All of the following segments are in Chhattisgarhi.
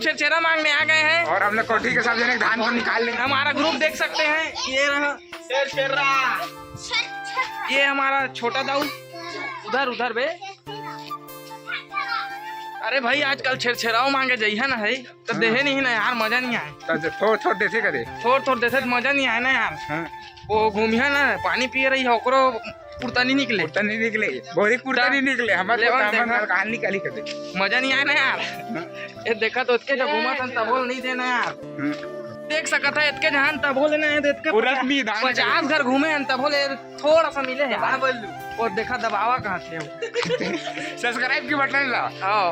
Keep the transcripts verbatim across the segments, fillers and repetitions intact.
छेरछेरा मांगने आ गए हैं। और हम लोग कोठी के सब जने धान को निकाल लेंगे। हमारा ग्रुप देख सकते हैं, ये रहा। ये हमारा छोटा दाऊ, उधर, उधर बे। अरे भाई, आजकल छेरछेराओ मांगे जइहा ना है, तो देहे नहीं ना यार, मजा नहीं आए। तो थोड़ थोड़ देथे करे। थोड़ थोड़ देथे तो मजा नहीं आए ना यार। हाँ। वो घूमिया ना, पानी पिए रही है, ओकरो पुरता नहीं निकले। पुरता नहीं निकले, बोरी पुरता नहीं निकले, हमारे लेवन पुरता, हमारे देखा। नल कहाँ निकाली कदे। मजा नहीं आए ना यार। हाँ। ये देखा तो इतके जो घूमा था तबो ले नहीं देना यार। हाँ। देख सकत है इतके जहान तबो लेना है, तो इतके पुरत पचास, नहीं, धान पचास घर घूमे हैं तबो ले थोड़ा सा मिले है यार। हाँ, बोल लू। और देखा दबावा कहाँ थे वो। Subscribe की बटन ला। हाँ।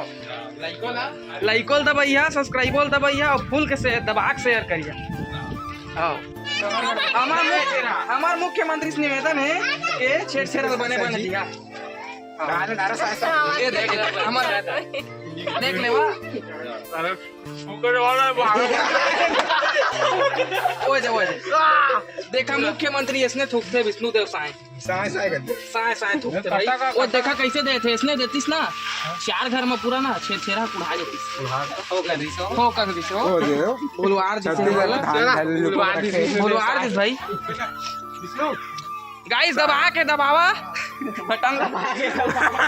लाइको ला। लाइको ला दबइया, subscribe ला दबइया और full के share, दबा के share करिया। हाँ। हमार मुख्य, हमार मुख्यमंत्री से निवेदन है कि छेरछेरा बने बने दिया। हाँ। ये देख, हमार देख ले वाह। अरे, फूकने वाला है बाहर। ओए दे, ओए दे। देखा, मुख्यमंत्री इसने थूकते विष्णु देव साए। साए, साए करते। साए, साए थूकते भाई। वो देखा कैसे देथे, इसने देतीस ना, चार घर में पूरा ना छेरछेरा कुढ़ा देतीस। हो कर दिस हो। हो कर दिस हो। हो दे हो। बुलवार दिस छत्तीसगढ़ में धान घालू लोग बुलवार दिस, रखे। बुलवार दिस भाई। Guys, दबा के दबावा। बटन दबा के दबावा।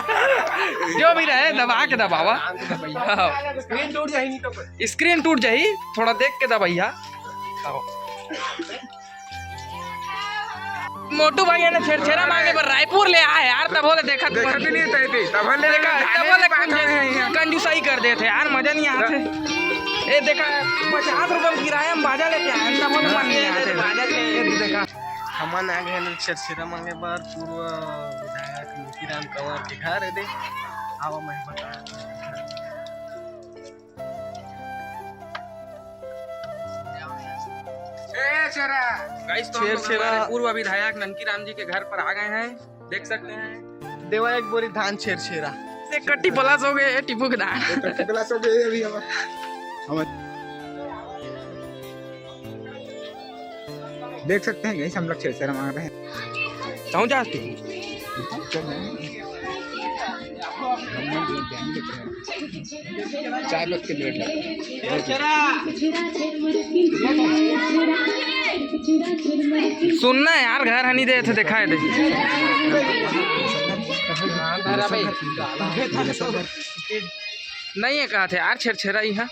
जो भी रहे, दबा के दबावा। Screen टूट जाही नहीं तो। Screen टूट जाही, थोड़ा देख के दबइया। मोटू भैया ने छेरछेरा मांगे बर रायपुर ले आए यार, तब बोले देखा देखा भी नहीं तैती, तब बोले देखा, जाने तब बोले नहीं पाता कंजूस-, है यहाँ। कंजूसाई कर देथे यार, मजा नहीं आथे। ए देखा, पचास रुपया में किराया में बाजा लेके आए, तब बोले मन नहीं आथे। बाजा ले। ए देखा, हमन आ गए हैं छेरछेरा मांगे बर पूर्व विधायक मोतीराम कंवर के घर। ए दे, आवा मैं बता। ए, छेरा। Guys, तो हम लोग छेरछेरा। हमारे पूर्व विधायक ननकी राम जी के घर पर आ गए हैं, देख सकते हैं। देवा एक बोरी धान छेरछेरा। से कट्टी plus हो गए टिपू के धान। कट्टी plus हो गए अभी हम। हम देख सकते हैं, guys, हम लोग छेरछेरा मांग रहे हैं। कहूँ जा तू? चाय पत्ती लेट लगा। सुनना यार, घर हनी दे थे, दिखाए दे। नहीं है, कहा थे यार, छेरछेरा ही है।